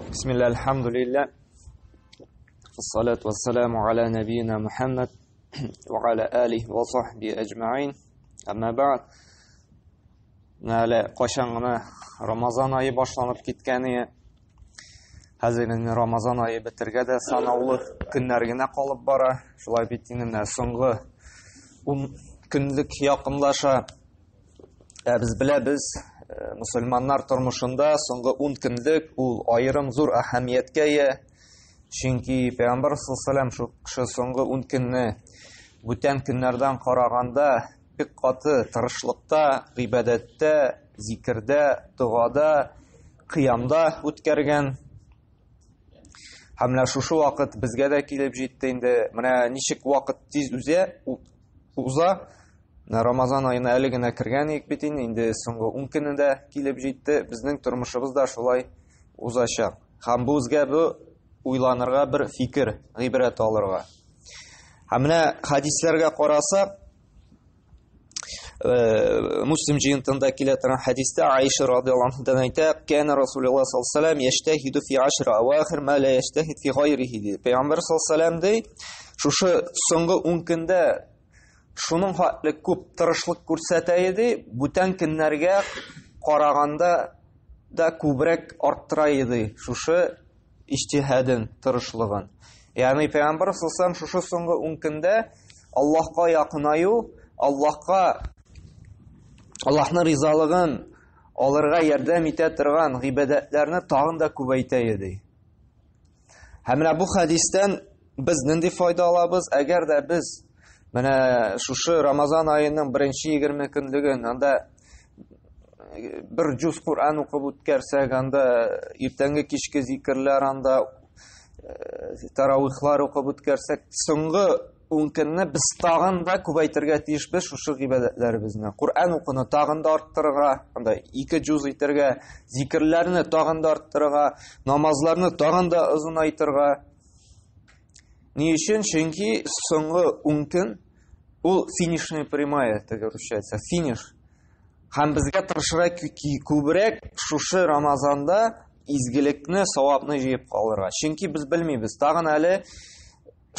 بسم الله الحمد لله والصلاة والسلام على نبينا محمد وعلى آله وصحبه أجمعين أما بعد. Әле кайчан гына Рамазан айы башланып киткәне, хәзер инде Рамазан айы бетергә дә санаулы көннәр генә калып бара. Шулай бит инде менә соңгы 10 көнлек якынлаша. Ә без беләбез, мусульманнар тормышында соңгы 10 көнлек ул аерым зур әһәмияткә ия. Чөнки Пәйгамбәр саллаллаһу алейһи ва шушы соңгы 10 көнне бүтән көннәрдән караганда бик каты тырышлыкта, гыйбадәттә, зикердә, догада, кыямда үткәргән. Һәм менә шушы вакыт безгә дә килеп җитте инде. Менә ничек вакыт тиз үзә, уза. Менә Рамазан аена әле генә кергән идек бит инде, инде соңгы 10 көне дә килеп җитте. Безнең тормышыбыз да шулай узачак. Һәм бу үзгә бу уйланырга бер фикер, гыйбрәт алырга. Һәм менә хәдисләргә карасак, Муслим җыентында килә торган хәдистә Аиша радиаллаһу анһадан әйтә, "Кана Расулуллаһ саллаллаһу алейһи ва яҗтаһиду фи ашр авахир ма ла яҗтаһид фи гайрихи" ди. Пәйгамбәр саллаллаһу алейһи ва ди, шушы соңгы 10 көндә шуның хәтле күп тырышлык күрсәтә иде, бүтән көннәргә караганда да күбрәк арттыра иде шушы иҗтиһадын, тырышлыгын. Ягъни Пәйгамбәр саллаллаһу шушы соңгы 10 көндә Аллаһка якынаю, Аллаһка Аллаһның ризалыгын алырга ярдәм итә торган гыйбадәтләрне тагын да күбәйтә иде. Һәм менә бу хәдистән без нинди файда алабыз? Әгәр дә без менә шушы Рамазан аеның беренче 20 көнлеген анда бер җуз Коръән укып үткәрсәк, анда иртәнге кичке зикерләр, анда таравихлар укып үткәрсәк, соңгы 10 көнне без тагын да күбәйтергә тиешбез шушы гыйбадәтләребезне. Коръән укуны тагын да арттырырга, анда ике җуз итәргә, зикерләрне тагын да арттырырга, намазларны тагын да озынайтырга. Ни өчен? Чөнки соңгы 10 көн ул финишная прямая, так русча әйтсә, финиш. Һәм безгә тырышырга күбрәк шушы Рамазанда изгелекне, савапны җыеп калырга. Чөнки без белмибез, тагын әле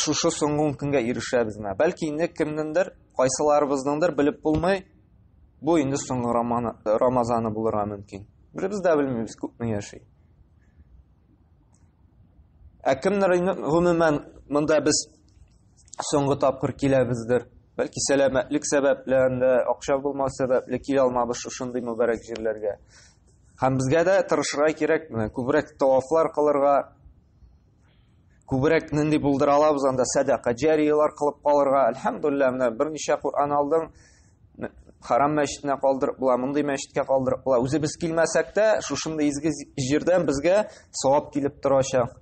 шушы соңгы ун көнгә ирешәбезме? Бәлки инде кемнеңдер, кайсыларыбызның белеп булмый, бу инде соңгы Рамазаны булырга мөмкин. Беребез дә белмибез, күпме яши. Ә кемнәр инде гомумән монда без соңгы тапкыр киләбездер. Бәлки сәламәтлек сәбәпле, анда акча булмау сәбәпле килә алмабыз шушындый мөбарәк җирләргә. Һәм безгә дә тырышырга кирәк, менә күбрәк тавафлар кылырга, күбрәк нинди булдыра алабыз анда сәдака җариялар кылып калырга. Әлхәмдулилла, менә берничә Коръән алдың, харам мәчетенә калдырып була, мондый мәчеткә калдырып була. Үзебез килмәсәк тә, шушындый изге җирдән безгә савап килеп торачак.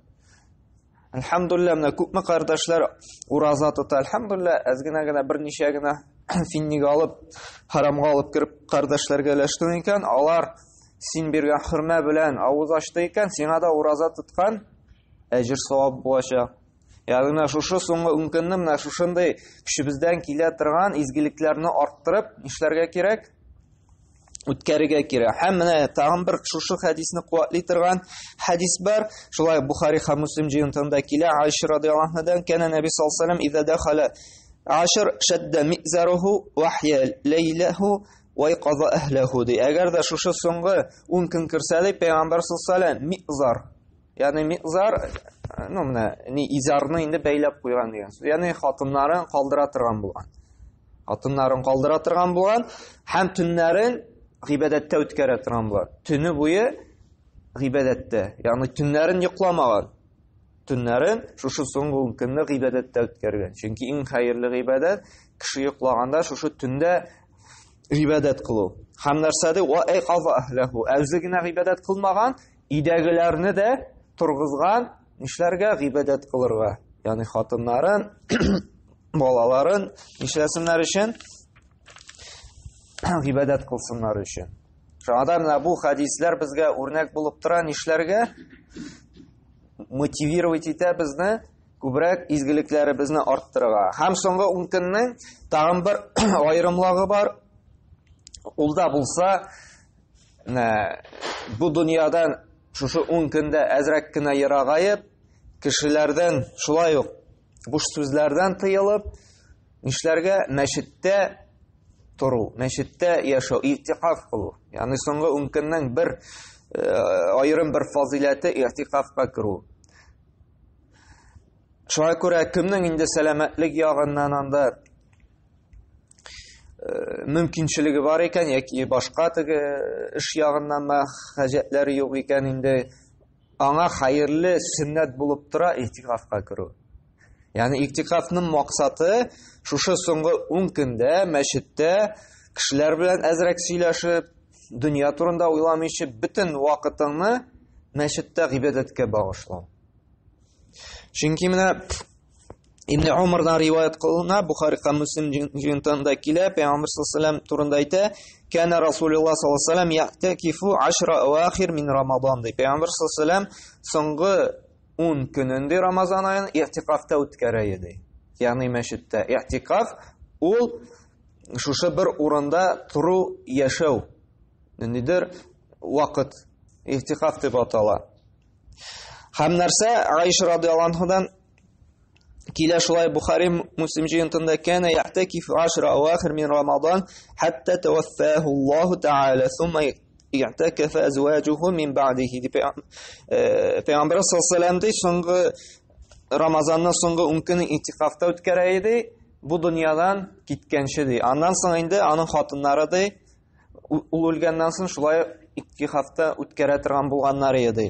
Әлхәмдулилла, менә күпме кардәшләр ураза тота. Әлхәмдулилла, әз генә генә берничә генә финник алып, харамга алып кереп кардәшләргә өләштең икән, алар син биргән хөрмә белән авыз ачты икән, сиңа да ураза тоткан әҗер савап булачак. Ягъни менә шушы соңгы ун көнне менә шушындый көчебездән килә торган изгелекләрне арттырып нишләргә кирәк? Үткәрергә кирәк. Һәм менә тагын бер шушы хәдисне куәтли торган хәдис бар. Шулай Бухари һәм Муслим җыентыгында килә. Айша радиаллаһу анһадан кәнә Нәби саллаллаһу алейһи ва сәлләм иза дахала ашр шадда мизаруху ва ахья ләйләһу ва айқаза әһләһу ди. Әгәр дә шушы соңгы 10 көн керсә ди, Пәйгамбәр саллаллаһу алейһи ва сәлләм мизар, ягъни мизар, ну менә ни изарны инде бәйләп куйган дигән сүз. Ягъни хатыннарын калдыра торган булган. Хатыннарын калдыра торган булган һәм төннәрен гыйбадәттә үткәрә торган булган. Төне буе гыйбадәттә, ягъни төннәрен йокламаган. Төннәрен шушы соңгы ун көнне гыйбадәттә үткәргән. Чөнки иң хәерле гыйбадәт кеше йоклаганда шушы төндә гыйбадәт кылу. Һәм нәрсә ди? Ва айқаза әһләһу. Үзе генә гыйбадәт кылмаган, өйдәгеләрне дә торгызган, нишләргә? Гыйбадәт кылырга. Ягъни хатыннарын, балаларын нишләсеннәр өчен? Гыйбадәт кылсыннар өчен. Шуңа да менә бу хәдисләр безгә үрнәк булып тора, нишләргә? Мотивировать итә безне күбрәк изгелекләребезне арттырырга. Һәм соңгы ун көннең тагын бер аерымлыгы бар. Ул да булса, менә бу дөньядан Шушы 10 көндә әзрәк кенә ерагаеп, кешеләрдән шулай ук буш сүзләрдән тыелып, нишләргә? Мәчеттә тору, мәчеттә яшәү, иътикаф кылу. Ягъни соңгы 10 көннең бер э, аерым бер фазыйләте иътикафка керү. Шуңа күрә кемнең инде сәламәтлек ягыннан анда э, мөмкинчелеге бар икән яки башка теге эш ягыннан ма хаҗәтләре юк икән инде аңа хәерле сөннәт булып тора иътикафка керү. Ягъни иътикафның максаты шушы соңгы 10 көндә мәчеттә кешеләр белән әзрәк сөйләшеп, дөнья турында уйламыйча бөтен вакытыңны мәчеттә гыйбадәткә багышлау. Чөнки менә Ибн Умардан риваять кылына, Бухари һәм Муслим җыентыгында килә, Пәйгамбер саллаллаһу алейһи турында әйтә, "Кана Расулуллаһ саллаллаһу алейһи вәсәлләм яътакифу ашра авахир мин Рамадан" ди. Пәйгамбер саллаллаһу алейһи вәсәлләм соңгы 10 көнен ди Рамазан аен иътикафта үткәрә иде. Ягъни мәчеттә. Иътикаф ул шушы бер урында тору, яшәү. Ниндидер вакыт иътикаф дип атала. Һәм нәрсә Аиша радиаллаһу анһадан килә шулай Бухари Муслим җыентында кәнә яътакиф ашра авахир мин Рамадан хәтта таваффаху Аллаһу Тааля сумма i'такафа азваҗуху мин бa'дихи дип э, Пәйгамбәр саллаллаһу алейһи ди соңгы Рамазанның соңгы 10 көнен иътикафта үткәрә иде бу дөньядан киткәнче ди. Аннан соң инде аның хатыннары ди ул үлгәннән соң шулай иътикафта үткәрә торган булганнар иде.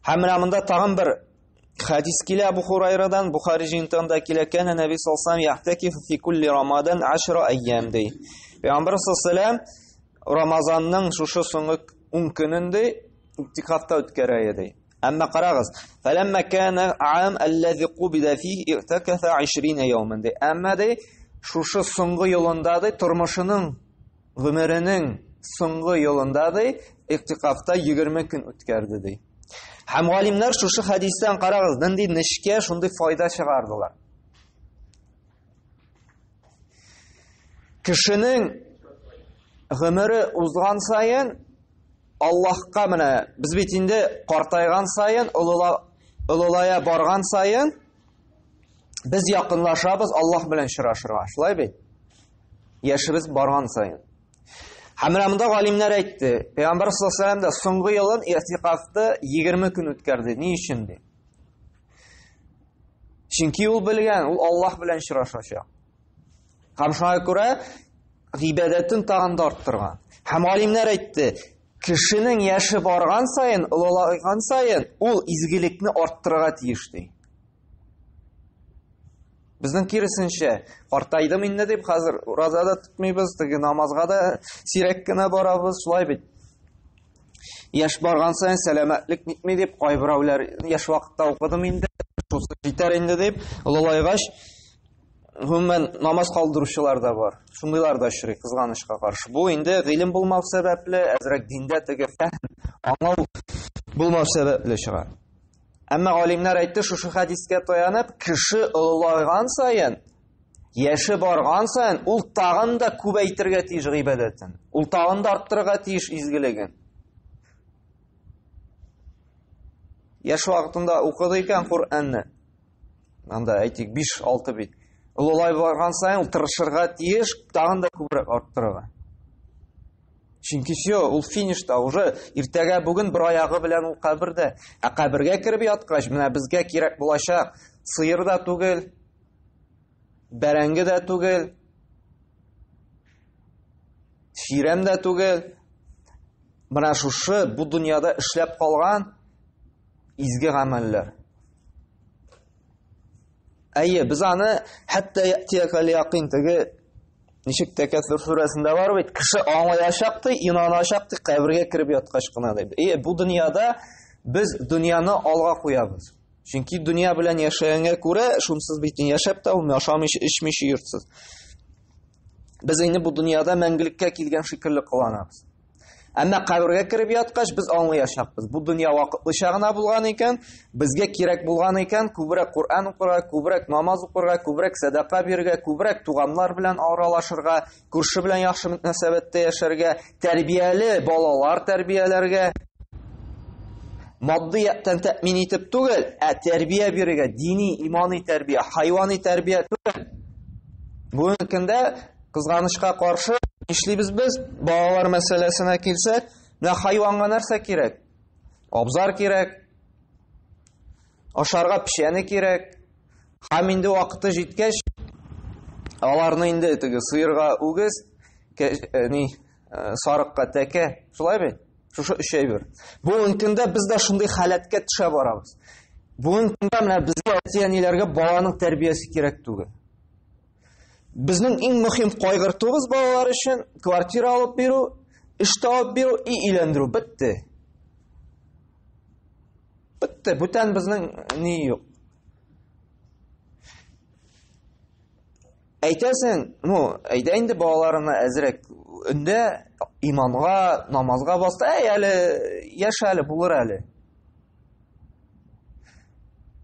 Һәм менә монда тагын бер хадис килә Абу Хурайрадан, Бухари җыентыгында килә, кәнә Нәби саллаллаһу алейһи яхтакифу фи кулли Рамадан ашра айям ди. Пәйгамбәр саллаллаһу Рамазанның шушы соңгы 10 көнен ди иътикафта үткәрә иде. Әмма карагыз, фәләммә кана ам аллази кубида фих иртакафа 20 яуман ди. Әмма ди шушы соңгы елында ди тормышының гомеренең соңгы елында ди иътикафта 20 көн үткәрде ди. Һәм галимнәр шушы хәдистән карагыз, нинди нечкә шундый файда чыгардылар. Кешенең гомере узган саен Аллаһка менә без бит инде картайган саен, олыла, олылая барган саен без якынлашабыз Аллаһ белән очрашырга. Шулай бит? Яшебез барган саен. Һәм менә монда галимнәр әйтте, Пәйгамбәр саллаллаһу алейһи дә соңгы елын иътикафта 20 көн үткәрде. Ни өчен ди? Чөнки ул белгән, ул Аллаһ белән очрашачак. Һәм шуңа күрә гыйбадәтен тагын да арттырган. Һәм галимнәр әйтте, кешенең яше барган саен, олылайган саен, ул изгелекне арттырырга тиеш ди. Безнең киресенчә, картайдым инде дип, хәзер ураза да тотмыйбыз, теге намазга да сирәк кенә барабыз, шулай бит. Яшь барган саен сәламәтлек нитми дип, кайберәүләр яшь вакытта укыдым инде, шусы җитәр инде дип, олылайгач, гомумән намаз калдыручылар да бар. Шундыйлар да очрый, кызганычка каршы. Бу инде гыйлем булмау сәбәпле, әзрәк диндә теге фәһм, аңлау булмау сәбәпле чыга. Әмма галимнәр әйтте, шушы хәдискә таянып, кеше олылайган саен, яше барган саен, ул тагын да күбәйтергә тиеш гыйбадәтен. Ул тагын да арттырырга тиеш изгелеген. Яшь вакытында укыды икән Коръәнне, Анда әйтик 5-6 бит. Олылай барган саен ул тырышырга тиеш, тагын да күбрәк арттырырга. Чөнки все, ул финишта уже иртәгә бүген бер аягы белән ул кабердә. Ә кабергә кереп яткач, менә безгә кирәк булачак сыер да түгел, бәрәңге дә түгел, чирәм дә түгел. Менә шушы бу дөньяда эшләп калган изге гамәлләр. Әйе, без аны хәтта ятиякал якин теге ничек тәкәссүр сүрәсендә бар бит, кеше аңлаячак ди, инаначак ди, кабергә кереп яткач кына дип. Әйе, бу дөньяда без дөньяны алга куябыз. Чөнки дөнья белән яшәгәнгә күрә, шунсыз бит яшәп тә булмый, ашамыйча, эчмичә йортсыз. Без инде бу дөньяда мәңгелеккә килгән шикелле кыланабыз. Әмма кабергә кереп яткач, без аңлаячакбыз. Бу дөнья вакытлыча гына булган икән, безгә кирәк булган икән, күбрәк Коръән укырга, күбрәк намаз укырга, күбрәк сәдака бирергә, күбрәк туганнар белән аралашырга, күрше белән яхшы мөнәсәбәттә яшәргә, тәрбияле балалар тәрбияләргә. матди яктан тәэмин итеп түгел, ә тәрбия бирергә, дини, имани тәрбия, хайвани тәрбия түгел. Бүгенге көндә кызганычка каршы нишлибез без? Балалар мәсьәләсенә килсәк, менә хайванга нәрсә кирәк? Абзар кирәк, ашарга печәне кирәк. Һәм инде вакыты җиткәч, аларны инде теге сыерга үгез, э, ни, э, сарыкка тәкә, шулай бит? Шушы өч әйбер. Бүгенге көндә без дә шундый халәткә төшә барабыз. Бүгенге көндә менә безгә әти-әниләргә баланың тәрбиясе кирәк түгел. Безнең иң мөһим кайгыртуыбыз балалар өчен квартира алып бирү, эш табып бирү и өйләндерү бетте. Бетте, бүтән безнең ни юк. Әйтәсең, ну, әйдә инде балаларына әзрәк өндә иманга, намазга басты, әй әле яшь әле булыр әле.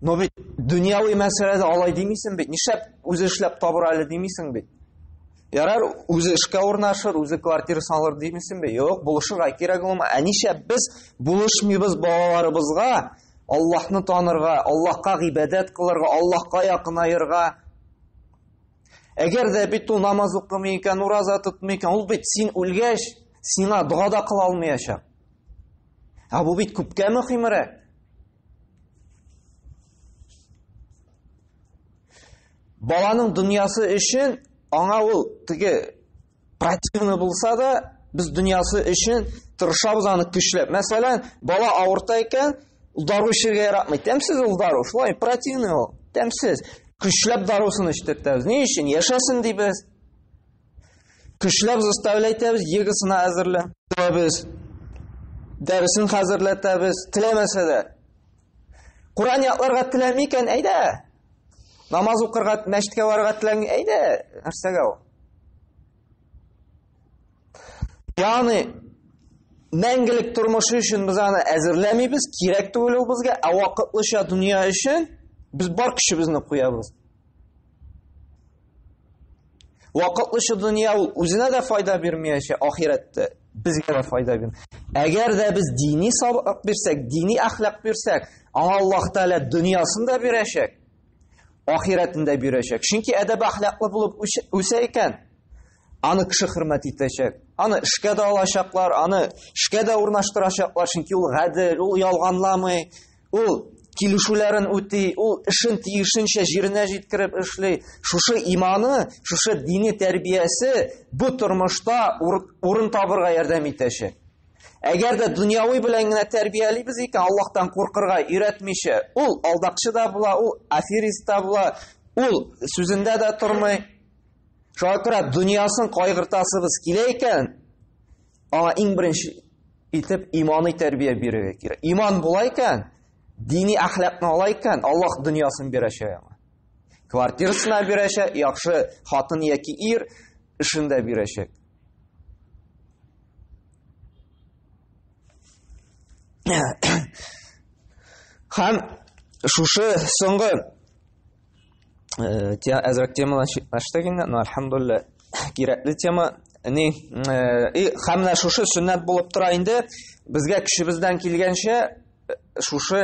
Но бит дөньяви мәсьәләдә алай димисең бит. Нишләп үзе эшләп табыр әле димисең бит. Ярар, үзе эшкә урнашыр, үзе квартира салыр димисең бит. Юк, булышырга кирәк ул. Ә нишләп без булышмыйбыз балаларыбызга Аллаһны танырга, Аллаһка гыйбадәт кылырга, Аллаһка якынаерга? Әгәр дә бит ул намаз укымый икән, ураза тотмый икән, ул бит син үлгәч, сиңа дога да кыла алмаячак. Ә бу бит күпкә мөһимрәк. Баланың дөньясы өчен аңа ул теге противный булса да, без дөньясы өчен тырышабыз аны көчләп. Мәсәлән, бала авырта икән, ул дару эчәргә яратмый. Тәмсез ул дару, шулай противный ул, тәмсез. Көчләп дарусын эчтертәбез. Ни өчен? Яшәсен дибез. Көчләп заставлять итәбез, егысына әзерләтәбез. Дәресен хәзерләтәбез, теләмәсә дә. Коръән ятларга теләми икән, әйдә. Намаз укырга, мәчеткә барырга теләми, әйдә, нәрсәгә ул? Ягъни мәңгелек тормышы өчен без аны әзерләмибез, кирәк түгел ул безгә, ә вакытлыча дөнья өчен без бар көчебезне куябыз. Вакытлыча дөнья ул үзенә дә файда бирмәячәк, ахирәттә безгә дә файда бирми. Әгәр дә без дини сабак бирсәк, дини әхлак бирсәк, аңа Аллаһ Тәгалә дөньясын да бирәчәк, ахирәтен дә бирәчәк. Чөнки әдәп әхлаклы булып үсә икән, аны кеше хөрмәт итәчәк. Аны эшкә дә алачаклар, аны эшкә дә урнаштырачаклар, чөнки ул гадел, ул ялганламый, Ул килешүләрен үти, ул эшен тиешенчә җиренә җиткереп эшли. Шушы иманы, шушы дини тәрбиясе бу тормышта урын табырга ярдәм итәчәк. Әгәр дә дөньяви белән генә тәрбиялибез икән, Аллаһтан куркырга өйрәтмичә, ул алдакчы да була, ул аферист та була, ул сүзендә дә тормый. Шуңа күрә дөньясын кайгыртасыбыз килә икән, аңа иң беренче итеп имани тәрбия бирергә кирәк. Иман була икән, дини әхлакны ала икән, Аллаһ дөньясын бирәчәк аңа. Квартирасына бирәчәк, яхшы хатын яки ир эшен дә бирәчәк. Һәм шушы соңгы Э, әзрәк темадан читләштек инде, но альхамдулилла кирәкле тема. Ни, э, и һәм менә шушы сөннәт булып тора инде, безгә көчебездән килгәнчә э, шушы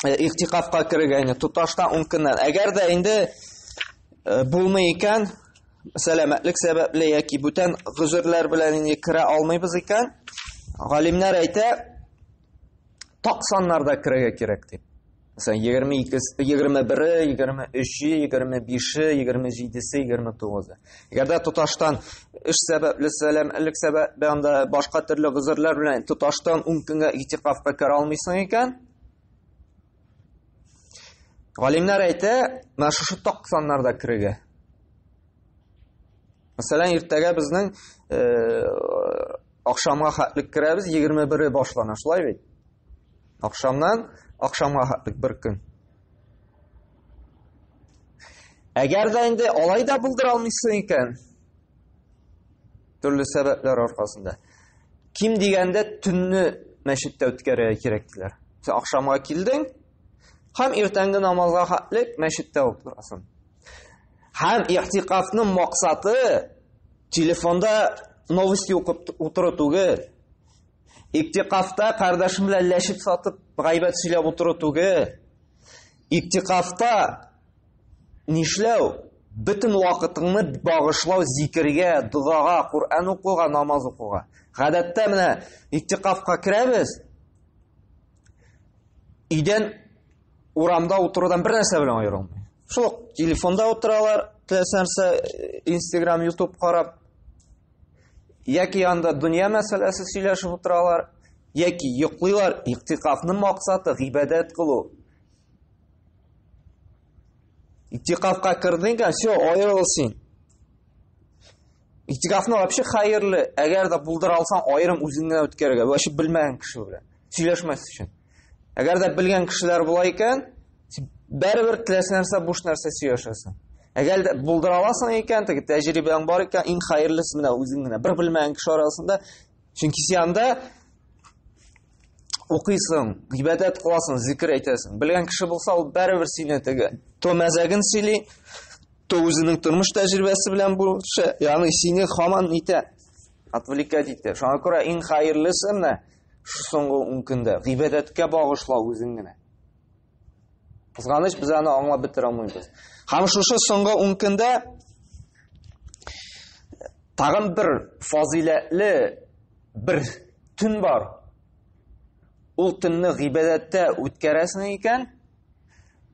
ихтикафка керергә инде тоташтан 10 көннән. Әгәр дә инде булмый икән, сәламәтлек сәбәпле яки бүтән гозерләр белән инде керә алмыйбыз икән, галимнәр әйтә, так саннарда керергә кирәк дип. Мәсәлән, 22, 21-е, 23-е, 25-е, 27-се, 29-ы. Әгәр дә тоташтан эш сәбәпле, сәламәтлек сәбәпле, анда башка төрле гозерләр белән тоташтан 10 көнгә итикафка керә алмыйсың икән, галимнәр әйтә, менә шушы так саннарда керергә. Мәсәлән, иртәгә безнең э, ахшамга хәтлек керәбез, 21-е башлана, шулай бит? Ахшамнан ахшамга хәтлек бер көн. Әгәр дә инде алай да булдыра алмыйсың икән, төрле сәбәпләр аркасында, ким дигәндә төнне мәчеттә үткәрергә кирәк диләр. Син ахшамга килдең һәм иртәнге намазга хәтлек мәчеттә утырасың. Һәм ихтикафның максаты телефонда новости укып утыру түгел. Иктикафта кардәшем белән ләшеп сатып, гайбәт сөйләп утыру түгел. Иктикафта нишләү? Бөтен вакытыңны багышлау зикергә, догага, Коръән укуга, намаз укуга. Гадәттә менә иктикафка керәбез. Өйдән урамда утырудан бер нәрсә белән аерылмый. Шул ук телефонда утыралар, теләсә нәрсә Instagram, YouTube карап, яки анда дөнья мәсьәләсе сөйләшеп утыралар, яки йоклыйлар. Иктикафның максаты гыйбадәт кылу. Иктикафка кердең икән, все, аерыл син. Иктикафны вообще хәерле, әгәр дә булдыра алсаң, аерым үзең генә үткәрергә, вообще белмәгән кеше белән сөйләшмәс өчен. Әгәр дә белгән кешеләр була икән, бәрібір теләсә нәрсә буш нәрсә сөйләшәсең. Әгәр дә булдыра аласың икән, теге тәҗрибәң бар икән, иң хәерлесе менә үзең генә, бер белмәгән кеше арасында, чөнки син анда укыйсың, гыйбадәт кыласың, зикер әйтәсең. Белгән кеше булса, ул бәрібір сине теге то мәзәген сөйли, то үзенең тормыш тәҗрибәсе белән бүлешә, ягъни сине һаман нитә, отвлекать итә. Шуңа күрә иң хәерлесе менә шу соңгы 10 көндә гыйбадәткә багышлау үзең генә. Кызганыч, без аны аңлап бетерә алмыйбыз. Һәм шушы соңгы 10 көндә тагын бер фазиләтле бер төн бар. Ул төнне гыйбадәттә үткәрәсең икән,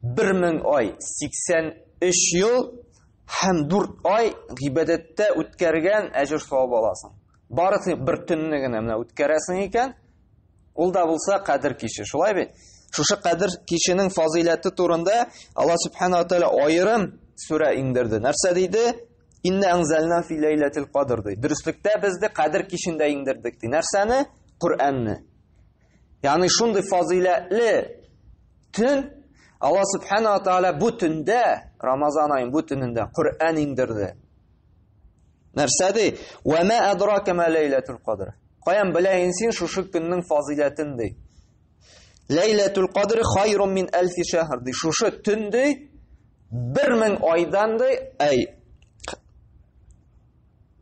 1000 ай, 83 ел һәм 4 ай гыйбадәттә үткәргән әҗер савап аласың. Бары тик бер төнне генә менә үткәрәсең икән, ул да булса Кадер киче. Шулай бит? Шушы Кадер киченең фазыйләте турында Алла Субхану ва Тааля аерым сүрә иңдерде. Нәрсә диде? Инна анзална фи ләйләтил кадр ди. Дөреслектә без дә Кадер кичендә иңдердек ди. Нәрсәне? Коръәнне. Ягъни шундый фазыйләтле төн Алла Субхану ва Тааля бу төндә, Рамазан аен бу төнендә Коръән иңдерде. Нәрсә ди? Ва ма адрака ма ләйләтул кадр. Каян беләен син шушы көннең фазыйләтен ди. Ләйләтул кадр хайрун мин әлфи шәһр ди. Шушы төн ди 1000 айдан ди, әй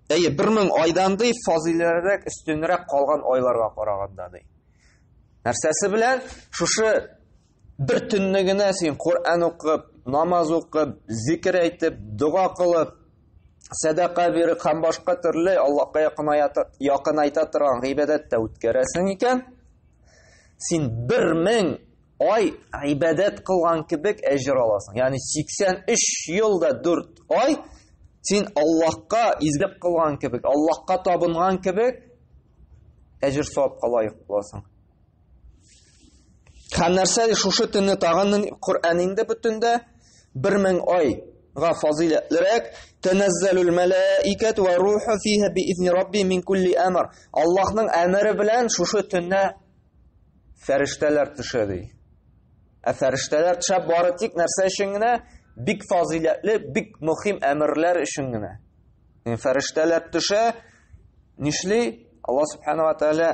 Әйе, 1000 айдан ди фазыйләрәк, өстенрәк калган айларга караганда ди. Нәрсәсе белән? Шушы бер төнне генә син Коръән укып, намаз укып, зикер әйтеп, дога кылып, сәдака биреп һәм башка төрле Аллаһка якынайта торган гыйбадәт тә үткәрәсең икән, син 1000 ай гыйбадәт кылган кебек әҗер аласың. Ягъни 83 ел да 4 ай син Аллаһка изгелек кылган кебек, Аллаһка табынган кебек әҗер савапка лаек буласың. Һәм нәрсә шушы төнне тагын Коръән инде бөтендә 1000 айга фазыйләтлерәк тәнәззәлүл мәләикәту ва руху фиһа биизни рабби мин кулли әмр. Аллаһның әмере белән шушы төнне фәрештәләр төшә ди. Ә фәрештәләр төшә бары тик нәрсә өчен генә? Бик фазыйләтле, бик мөһим әмерләр өчен генә. Фәрештәләр төшә, нишли? Аллаһ субхана ва тааля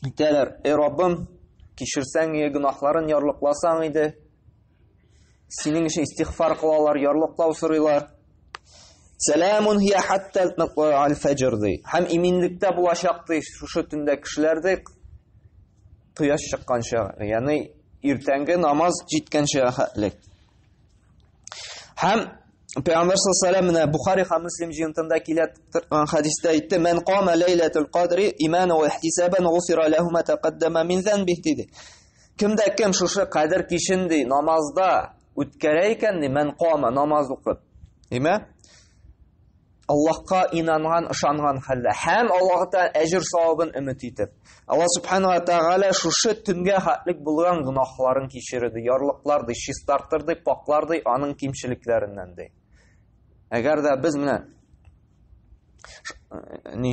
әйтәләр, "Эй Раббым, кичерсәң иде, гөнаһларын ярлыкласаң иде." Синең өчен истигъфар кылалар, ярлыклау сорыйлар. Сәламун хия хатта аль-фәҗр ди. Һәм иминлектә булачак ди шушы төндә кешеләр ди кояш чыкканча, ягъни иртәнге намаз җиткәнчә хәтлек. Һәм Пәйгамбәр саллаллаху алейһи менә Бухари һәм Муслим җыентында килә торган хәдистә әйтте: "Ман кама ләйләтул кадри имана ва ихтисабан гуфира лаху ма тақаддама мин занбих" диде. Кемдә кем шушы кадер кичен ди намазда үткәрә икән ди, ман кама намаз укып. Димә? Аллаһка инанган, ышанган хәлдә һәм Аллаһтан әҗер савабын өмет итеп. Аллаһ субхана ва тааля шушы төнгә хәтлек булган гөнаһларын кичерер ди, ярлыклар ди, чистартыр ди, паклар ди аның кимчелекләреннән ди. Әгәр дә без менә ни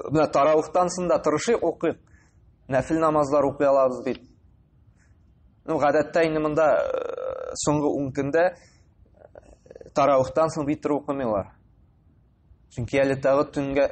менә таравихтан соң да тырышыйк укыйк. Нәфил намазлар укый алабыз бит. Ну, гадәттә инде монда соңгы 10 көндә таравихтан соң витр укымыйлар. Чөнки әле тагы төнгә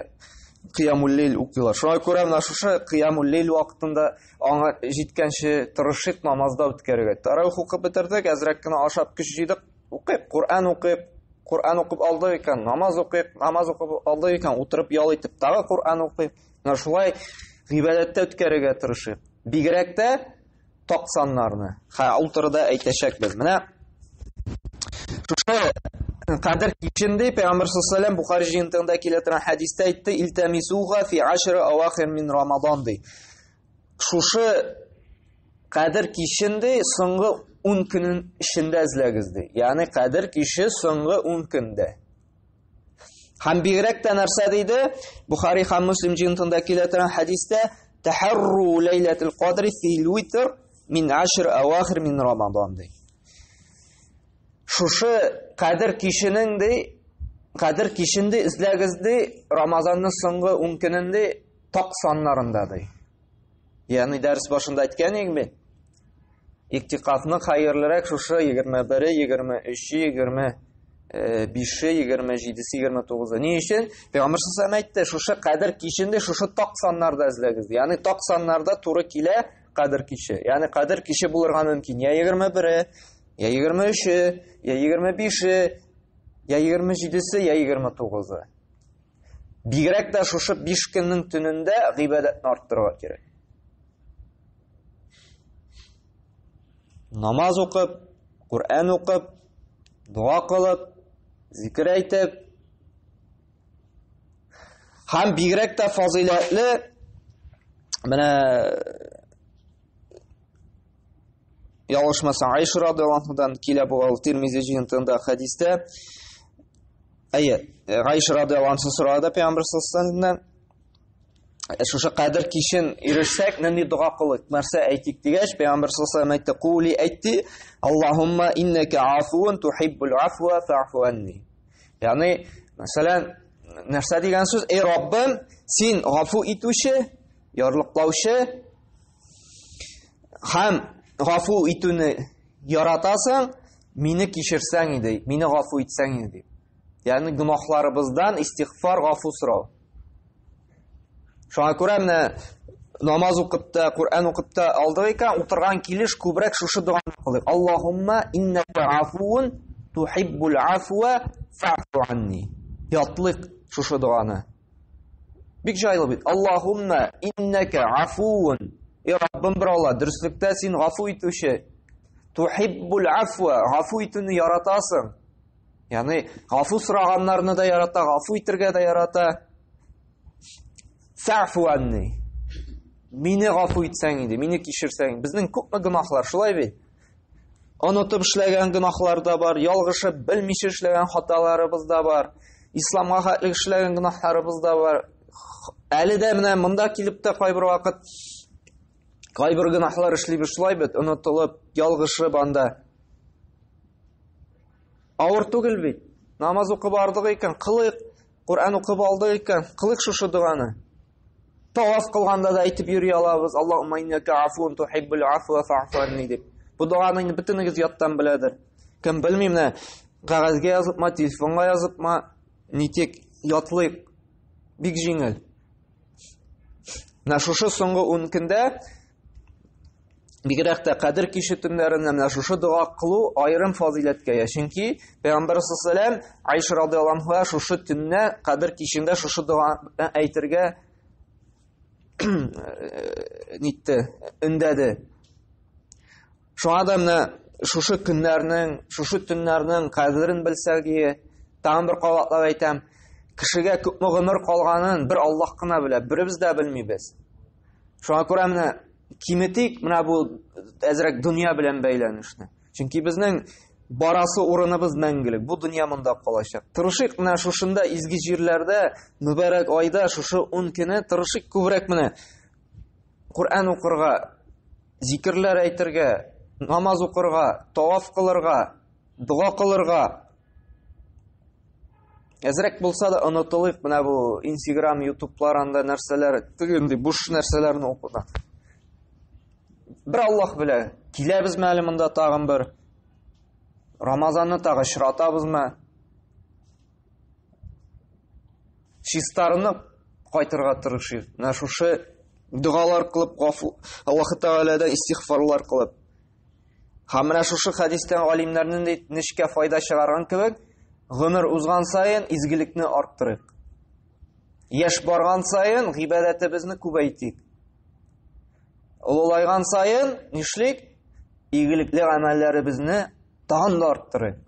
кыямул лейл укыйлар. Шуңа күрә менә шушы кыямул лейл вакытында аңа җиткәнче тырышыйк намазда үткәрергә. Таравих укып бетердек, әзрәк кенә ашап көч җыйдык, укыйк, Коръән укыйк, Коръән укып алдык икән, намаз укыйк, намаз укып алдык икән, утырып ял итеп тагы Коръән укыйк. Менә шулай. гыйбадәттә үткәрергә тырышыйк. Бигрәк тә так саннарны. Ха, ул турыда әйтәчәкбез. Менә шушы Кадер кичендә Пәйгамбер саллаллаху алейһи Бухари җыентыгында килә торган хәдистә әйтте, "Илтамисуга фи ашри авахир мин Рамадан" ди. Шушы Кадер кичендә соңгы 10 көнен эчендә эзләгез ди. Ягъни Кадер киче соңгы 10 көндә. Һәм бигрәк тә нәрсә диде? Бухари һәм Муслим җыентында килә торган хәдистә тахарру ләйләтул кадри фил витр мин ашр авахир мин Рамадан ди. Шушы Кадер киченең ди, Кадер кичендә эзләгез ди, Рамазанның соңгы 10 көнендә так саннарында ди. Ягъни дәрес башында әйткән идем бит. Иктикафны хәерлерәк шушы 21-е, 23-е, 25-е, 27-се, 29-ы. Ни өчен? Пәйгамбер саллаллаху әйтте, шушы кадер кичендә шушы так саннарда эзләгез. Ягъни так саннарда туры килә кадер киче. Ягъни кадер киче булырга мөмкин. Я 21-е, я 23-е, я 25-е, я 27-се, я 29-ы. Бигрәк тә шушы 5 көннең төнендә гыйбадәтне арттырырга кирәк. Намаз укып, Коръән укып, дога кылып, зикер әйтеп, һәм бигрәк тә фазыйләтле менә ялгышмасам Айша радиаллаху анһадан килә бу ул Тирмизи җыентыгында хәдистә. Әйе, Айша радиаллаху анһа сорады пәйгамбер саллаллаху шушы кадер кичен ирешсәк, нинди дога кылыйк, нәрсә әйтик дигәч, пәйгамбер саллаллаху әйтте, кули әйтте, Аллаһумма иннака афуун тухиббул афва фа'фу анни. Ягъни, мәсәлән, нәрсә дигән сүз? Эй Раббым, син гафу итүче, ярлыклаучы, Һәм гафу итүне яратасың, мине кичерсәң иде, мине гафу итсәң иде дип. Ягъни гөнаһларыбыздан истигъфар, гафу сорау. Шуңа күрә менә намаз укып та, Коръән укып та алдык икән, утырган килеш күбрәк шушы доганы кылыйк. Аллаһумма иннака афуун тухиббул афва фа'фу анни. Ятлыйк шушы доганы. Бик җайлы бит. Аллаһумма иннака афуун. Эй Раббым бер Алла, дөреслектә син гафу итүче. Тухиббул афва, гафу итүне яратасың. Ягъни гафу сораганнарны да ярата, гафу итергә дә ярата. Фафу анни. Мине гафу итсәң иде, мине кичерсәң. Безнең күпме гөнаһлар, шулай бит? Онытып эшләгән гөнаһлар да бар, ялгышып, белмичә эшләгән хаталарыбыз да бар, исламга хәтле эшләгән гөнаһларыбыз да бар. Әле дә менә монда килеп тә кайбер вакыт кайбер гөнаһлар эшлибез шулай бит, онытылып, ялгышып анда. Авыр түгел бит. Намаз укып ардык икән, кылыйк. Коръән укып алдык икән, кылыйк шушы доганы. Таваф кылганда да әйтеп йөри алабыз. Аллаһумма иннака афуун тухиббул афва фа'фу анни дип. Бу доганы инде бөтенегез яттан беләдер. Кем белми менә кәгазьгә языпма, телефонга языпма, нитек ятлыйк. Бик җиңел. Менә шушы соңгы 10 көндә бигрәк тә Кадер киче төннәрендә менә шушы дога кылу аерым фазыйләткә ия. Чөнки Пәйгамбәр саллаллаху алейһи Айша радиаллаху анха шушы төннә Кадер кичендә шушы доганы әйтергә нитте, өндәде. Шуңа да менә шушы көннәрнең, шушы төннәрнең кадерен белсәк, тагын бер кабатлап әйтәм, кешегә күпме гомер калганын бер Аллаһ кына белә, беребез дә белмибез. Шуңа күрә менә киметик менә бу әзрәк дөнья белән бәйләнешне. Чөнки безнең барасы урыныбыз мәңгелек. Бу дөнья монда калачак. Тырышыйк менә шушында изге җирләрдә, мөбарәк айда шушы 10 көне тырышыйк күбрәк менә Коръән укырга, зикерләр әйтергә, намаз укырга, таваф кылырга, дога кылырга. Әзрәк булса да онытылыйк менә бу Instagram, YouTube'лар анда нәрсәләр, тегенди буш нәрсәләрне укуда. Бер Аллаһ белә, киләбезме әле монда тагын бер? Рамазанны тагы очратабызмы? Чистарынып кайтырга тырышыйк. Менә шушы догалар кылып, гафу, Аллаһ Тәгаләдән истигъфарлар кылып. Һәм менә шушы хәдистән галимнәрнең дә нечкә файда чыгарган кебек, гомер узган саен изгелекне арттырыйк. Яшь барган саен гыйбадәтебезне күбәйтик. Олылайган саен нишлик? Игелекле гамәлләребезне тагын да арттырыйк.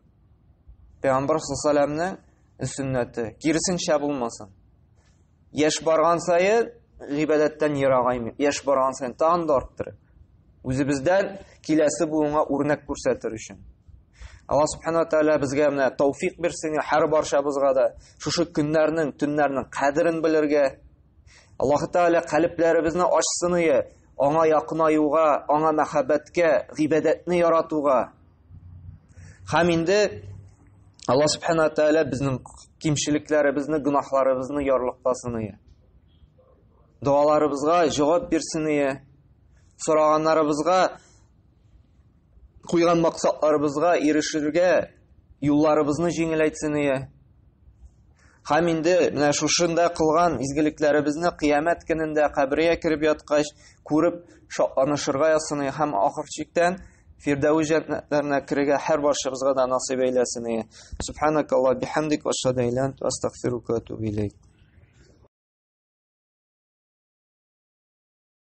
Пәйгамбәр саллаллаһу сөннәте киресенчә булмасын. Яшь барган саен гыйбадәттән ерагаймыйк. Яшь барган саен тагын да арттырыйк. Үзебездән киләсе буынга үрнәк күрсәтер өчен. Алла субхана тәгалә безгә менә тауфик бирсен, һәр барчабызга да шушы көннәрнең, төннәрнең кадерен белергә. Аллаһ Тәгалә калебләребезне ачсын ие, аңа якынаюга, аңа мәхәббәткә, гыйбадәтне яратуга. Һәм инде Алла субхана тәгалә безнең кимчелекләребезне, гөнаһларыбызны ярлыкласын ие. Дуаларыбызга җавап бирсен ие. Сораганнарыбызга куйган максатларыбызга ирешергә юлларыбызны җиңеләйтсен ие. Һәм инде менә шушында кылган изгелекләребезне кыямәт көнендә кабергә кереп яткач күреп шатланышырга язсын ие һәм ахыр чиктән Фирдәвес җәннәтләренә керергә һәр барчабызга да насыйп әйләсен ие. Субханакаллах бихамдик ва ашһаду ан ла илаһа илля анта астагфирука ва атубу илейк.